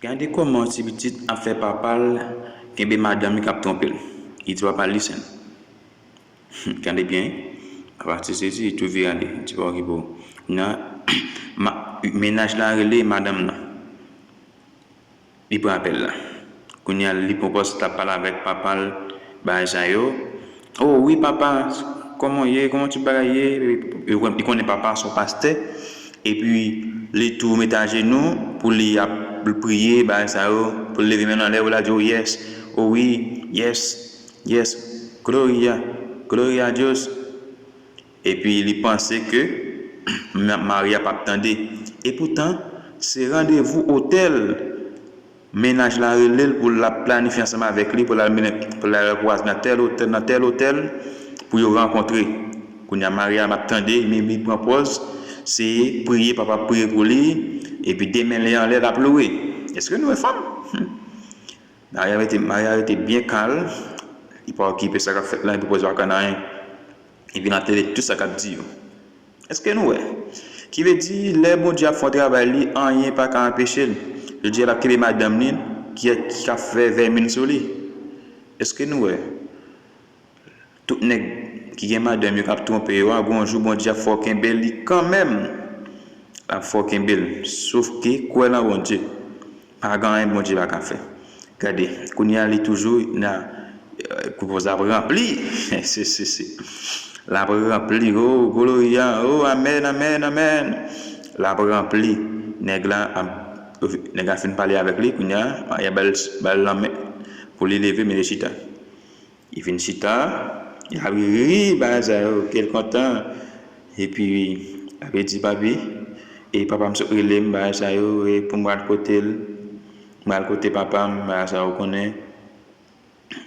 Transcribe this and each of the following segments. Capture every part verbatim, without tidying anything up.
Gade kòman ti pitit ap fè papa l kenbe madanm li k ap twonpe l. Li di papa l, "Listen." Gade byen, papa ti sezi, li tou vire ale, li di pa okipe w. Nan, ma, mennaj la rele madanm nan. Li pran apèl la. Kounye a, li pran pòz t ap pale avèk papa l, bagay sa yo. "Oh wi, papa, kòman w ye? Kòman tout bagay ye?" Li konnen papa se yon pastè. Epi, li tou met ajenou pou li ap priye, bagay sa yo, pou l leve men l anlè, pou l ap di, "Oh yes, oh wi, yes, yes, Gloria, Gloria a Dios." Epi, li panse ke Maria p ap tande. Epoutan, se randevou otèl. Mennaj la rele l pou l ap planifye ansanm avèk li, pou l al mennen, pou l al randevou nan tèl otèl, nan tèl otèl, pou yo rankontre. Kounye a, Maria p ap tande, men li pran pòz, se priye, papa ap priye pou li, epi de men li anlè, l ap louwe. Èske nou wè fanm? Hmm. Maria rete, Maria rete byen kalm, li pa okipe sa k ap fèt la, li pa poze pa konn anyen. Epi l ap tande tout sa k ap di yo. Èske nou wè? Ki vle di, lè Bondye ap fè yon travay li, anyen pa ka anpeche l. Jodi a, l ap kenbe madanm li, ki, ki ka fè vèmin sou li. Èske nou wè? Tout nèg ki gen madanm yo k ap twonpe yo a, gon jou Bondye ap fè w kenbe li kanmenm. L ap fè w kenbe l. Sofke kwè nan Bondye. Pa gen anyen Bondye pa ka fè. Gade, kounye a li toujou nan, eh, kote l ap ranpli. Se, se, se. L ap ranpli, oh, gloria, oh, amèn, amèn, amèn. L ap ranpli. Nèg la ap, nèg la fin pale avèk li, kounye a, Maria ba l, ba l lanmen pou li leve, men li chita. Li vin chita, li ap ri, bagay sa yo, ke l kontan. Epi, l ap di, "Papi, e papa m sot rele m, bagay sa yo, e pou m al kote l, m al kote papa m, bagay sa yo, ou konnen."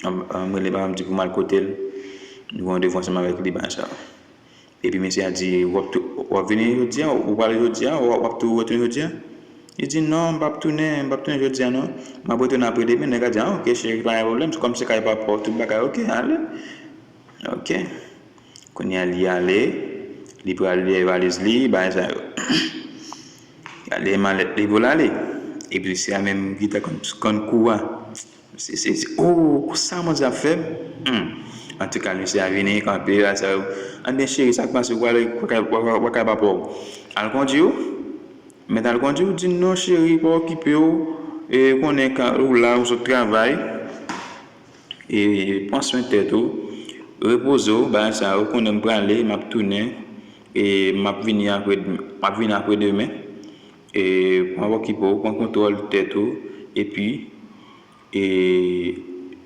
M, m rele papa m, di pou m al kote l, nou gen randevou ansanm avèk li, bagay sa yo. Epi mesye a di, "W ap tou, w ap vini jodi a, ou pral jodi a, w ap, w ap tou retounen jodi a?" Li di, "Non, m p ap tounen, m p ap tounen jodi a non. M ap retounen apre demen." Nèg la di, "Ah, ok, cheri, pa gen pwoblèm. Kòm se kay papa w, tout bagay ok, ale." Ok. Kounye a, li ale, li pral lye valiz li, bagay sa yo. Li ale, malèt li pou l ale. Epi se a menm ki ta konn, konn kou a. Se, se, se, oh, konsa Bondye ap fè m? Hmm. Antouka, mesye a vini, kanpe, bagay sa yo. "Anben, cheri, sa k pase, w ale, w kay papa w? Al kondwi w? Mèt al kondwi w?" Di, "Non, cheri, pa okipe w. E, konnen kan ou la, ou sot travay. E, pran swen tèt ou. Repoze w, bagay sa yo, konnen m prale, m ap tounen. E, m ap vini apre, m ap vini apre demen. E, pa okipe w, pran kontwòl tèt ou. Epi, e,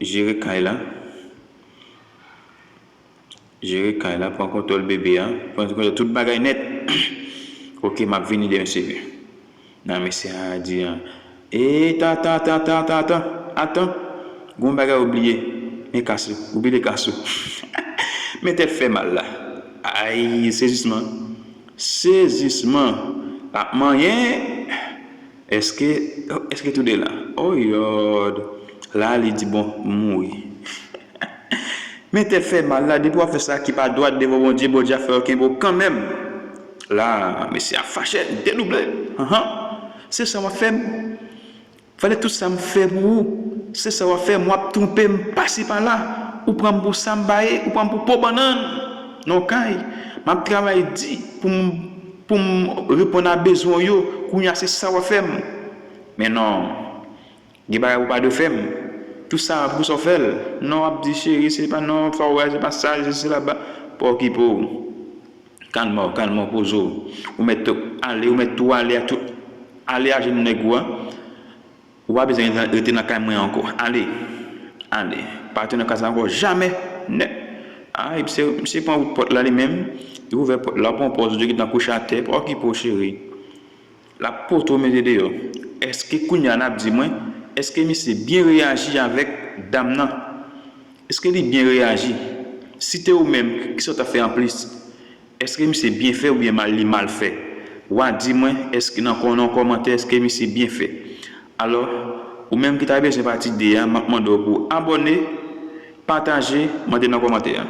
jere kay la. Jere kay la, pran kontwòl bebe a, pran kontwòl tout bagay nèt. Ok, m ap vini demen, cheri." Nan mesye a di, "E, tan, tan, tan, tan, tan, tan, atan, gon bagay ou bliye. Men kas ou, ou bliye kas ou." Men tèt fè mal la. Ay, sezisman. Sezisman. L ap manyen. Èske, èske tou de la? Oh Lord. La, li di, "Bon, m mouri." Men tèt fè mal la, depi w ap fè sa ki pa dwat devan Bondye, Bondye ap fè yo kenbe w kanmenm. La, mesye a fache, li dedouble. Anhan. Se sa w ap fè m? Fale tout sa m fè pou ou. Se sa w ap fè m, w ap twonpe m pase pa la. Ou pran m pou sa m pa ye, ou pran m pou po bannann. Non, kay, m ap travay di pou m, pou m reponn a bezwen w yo. Kounye a, se sa w ap fè m. Men non. Gen bagay ou pa dwe fè m. Tout sa pou sa w fè l. Non, w ap di, "Cheri, se pa non, fò w wè, se pa sa, se, se laba." Pa okipe w. Kalme w, kalme w, poze w. Ou mèt tou ale, ou mèt tou ale a tou, ale a jenou nèg ou a. Ou pa bezwen rete nan kay mwen ankò. Ale. Ale. Pa rete nan kay sa ankò. Jamè. Nèt. A, epi se, misye pran wout pòt la li menm. Li ouvè pòt la, pran pòz, li gentan kouche atè. Pa okipe w, cheri. L ap pote w mete deyò. Èske kounye a n ap di mwen, èske misye byen reyaji avèk dam nan? Èske li byen reyaji? Si te ou menm, kisa w t ap fè anplis? Èske misye byen fè oubyen mal, li mal fè? W a di mwen, èske nan kò-, nan kòmantè, èske misye byen fè? Alò, ou menm ki ta bezwen pati de a, m ap mande w pou w abòne, pataje, mande nan kòmantè a.